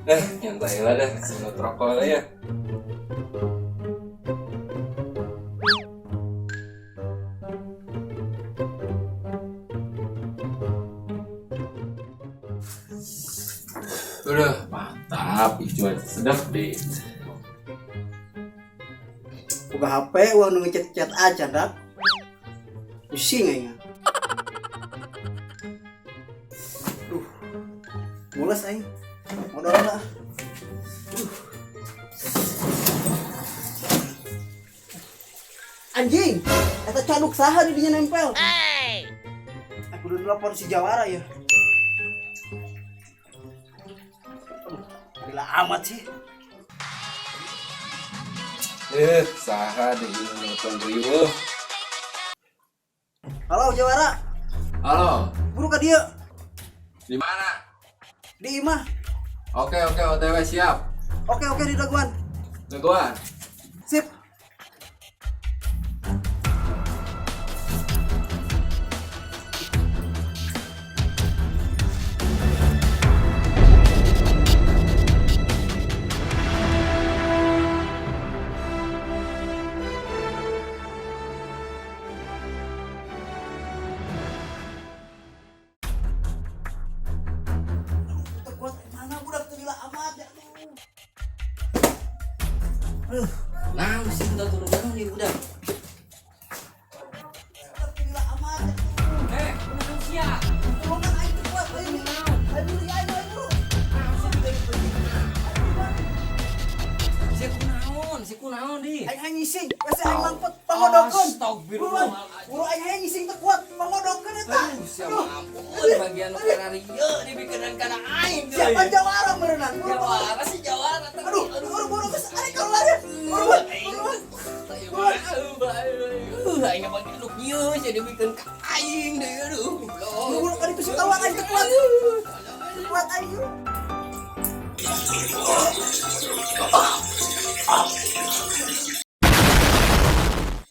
Nyantai lah dah, menurut rokok lah ya. Udah, mantap, cuaca sedap deh. Buka HP, uang nu ngechat-chat aja, dak. Pusing aing. Duh. Mules aing. Modal lah. Anjing, eta caduk saha di dinya nempel. Hey. Aku udah telepon si Jawara ya. Aduh, gila amat sih. Saha deh ini nelpon riuh. Halo Jawara. Halo. Buru ka dieu. Di mana? Di imah. Oke, oke, OTW siap. Oke, oke, di Daguan. Daguan. Sip. Nah, mesti minta turun dulu nih udah. Kunaon di? Aing hayang ngising, wes aing mangpet pangodokeun. Astagfirullah. Buru aing hayang ngising teu kuat, pangodokeun eta. Aduh, siapa ampun bagian nu kararieu dibikeun kana aing. Siapa jawara meureunang? Jawara si jawara. Aduh, buru-buru geus ari keluar ya. Buru-buru. Aing bagian nu kieu sia dibikeun ka aing deui aduh. Buru-buru ka ditu keluar aing teu kuat. Teu kuat aing.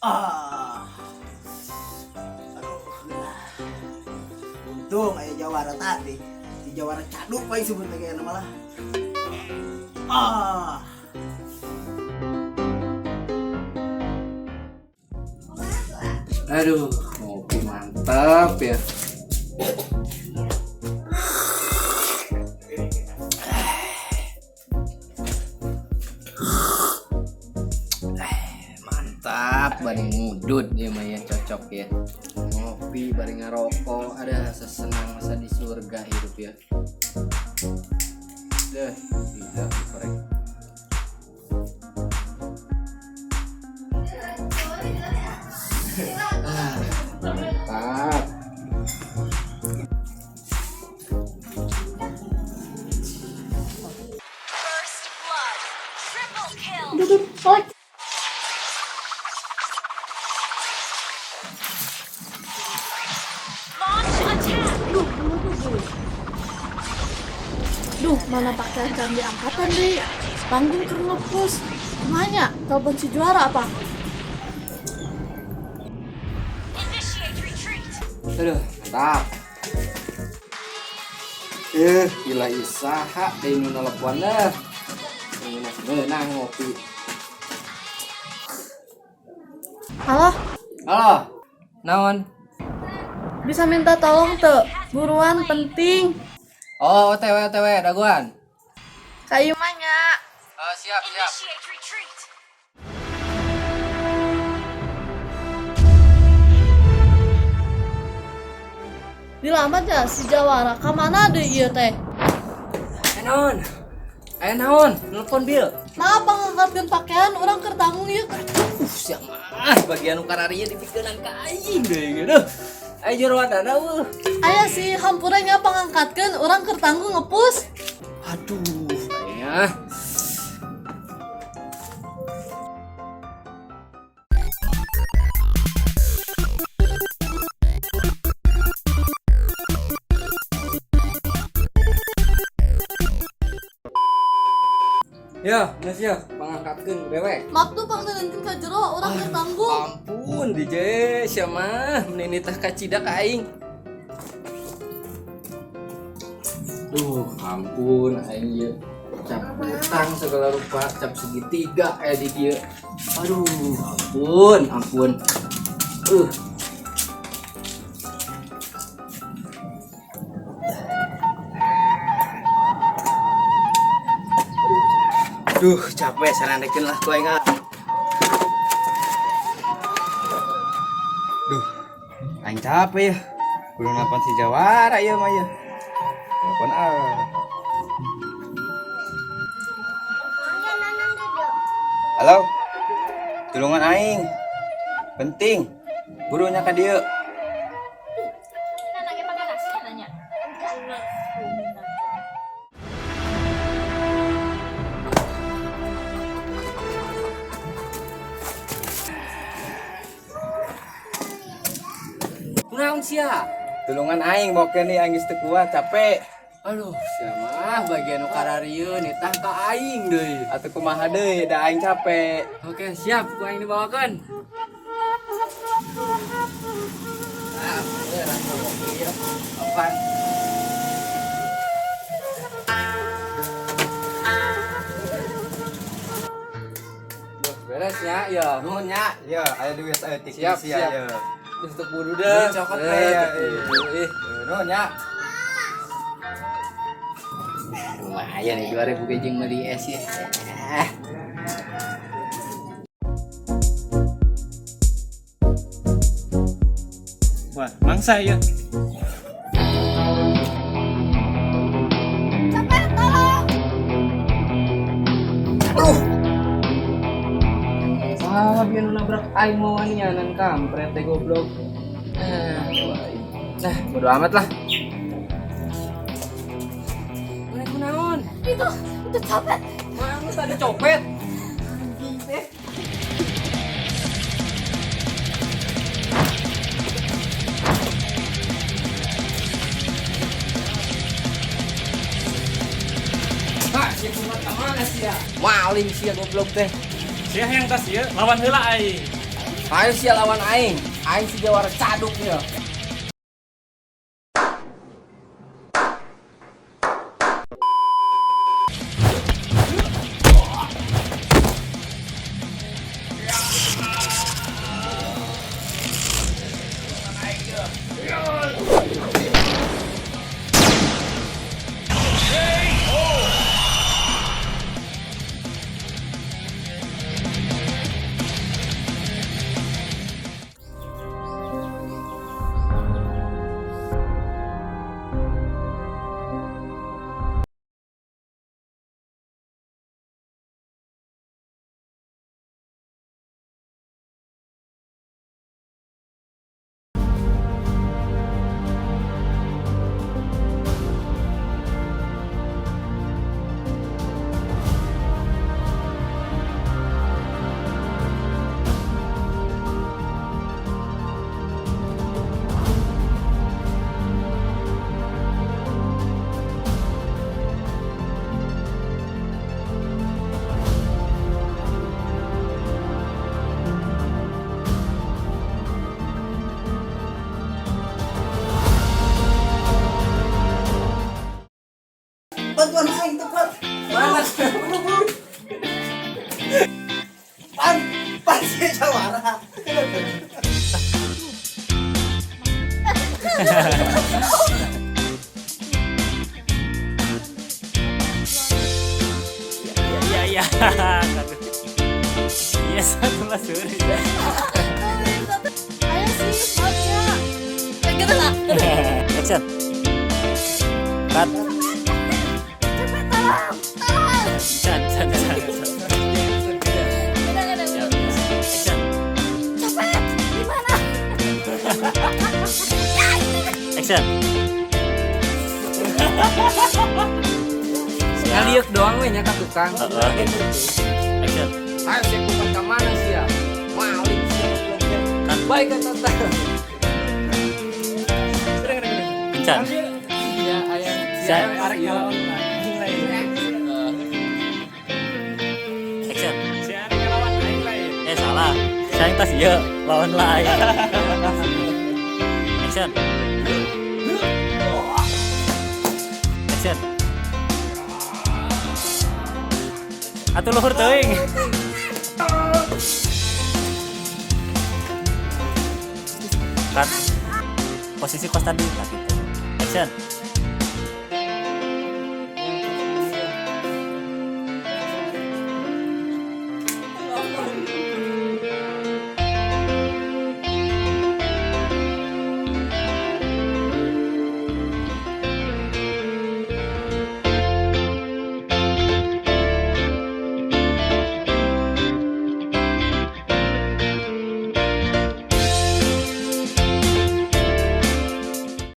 Ah. Aduh. Untung aya jawara tadi. Di jawara caduk paling sebut lagi malah. Ah. Aduh, ngopi mantap ya. Mantap, bareng ngudut ya mah cocok ya. Ngopi bareng ngerokok, ada sesenang masa di surga hidup ya. Deh, tidak korek. Ah, mantap. First blood. Triple kill. Duh, Launch attack. Duh, Duh, mana pakai candi angkatan deh. Panggung keur ngepus. Kumanya, telepon si juara apa? Initiate retreat. Aduh, mantap. Gila isaha deui nu nelepon dah. Ngeunah ngopi. Halo, Halo. Naon? Bisa minta tolong tuh? Buruan penting. Oh, OTW OTW daguan. Kayu manya. Oh, siap, siap. Initiate retreat. Dilambat ya si Jawara. Kamana deh ieu teh? Naon? Naon? Nelpon Bill. Nah, pangangkatkeun pakaian urang keur tanggung ieu. Siap mah bagian nu kararieu dipikeunang ka aing deui gitu. Ayo jero dana eueuh. Aya sih hampura nya pangangkatkeun urang keur tanggung ngepus. Aduh, kayaknya. Ya, geus ya, pangangkatkeun dewek. Maaf tuh pangneunkeun ka jero urang keur tanggung. Ampun, DJ, sia mah meuni tah kacida ka aing. Duh, ampun aing ieu. Cap utang segala rupa, cap segitiga di dieu. Aduh, ampun, ampun. Duh, capek sarandekeun lah ku aing ah. Duh, aing capek ya. Kudu nelpon si Jawara ieu mah ya. Telepon ah. Halo. Tulungan aing. Penting. Burunya ka dieu. Kunaon sia? Tulungan aing bokeun nih aing geus teu kuat, capek. Aduh, sia mah bagian nu kararieun nitah ka aing deui. Atuh kumaha deui da aing capek. Oke, siap ku aing dibawakeun. Ah, bener atuh, ieu. Apaan? Duh, beres ya, ya. Nuhun nya. Ya, aya duit aya tik Siap, sia siap. ya. Terus teu kudu deh. Duit cokot we, ya. Ih, Nuhun nya. lumayan nih 2000 ge jeung meuli es ya. Wah, mangsa ya. Copet, tolong. Ah, biar nu nabrak aing mau wanianan kampret teh goblok. Nah, bodo amat lah. Mana kunaon? Itu copet. Mana tadi copet? Anjing teh. Pak, sia kumat ka mana sia? Maling sia goblok teh. Sia yang tas ieu lawan heula aing. Ayo sia lawan aing. Aing si jawara caduk ya. Bantuan aing tepat. Mana? Buru-buru. Pan, pan si Jawara. Iya, iya. Iya, satu lah suri. Ayo sih, maunya. Kayak gitu nggak? Action. Cut. Cepet, tolong, tolong. Can, can, can. Beda, beda, Siap. beda. Action. Copet, di mana? Action. Ngaliuk doang we nya ka tukang. Heeh, gitu. Action. Ayo sia kumat ka mana sia? Maling sia goblok teh. Baik ka tata. Can. Ya aya Sia. arek ngelawan Action. Eh, salah. Saya yang tas ieu lawan lah aing. Action. Action. Atuh luhur teuing. Cut. Posisi kos tadi lah gitu. Action.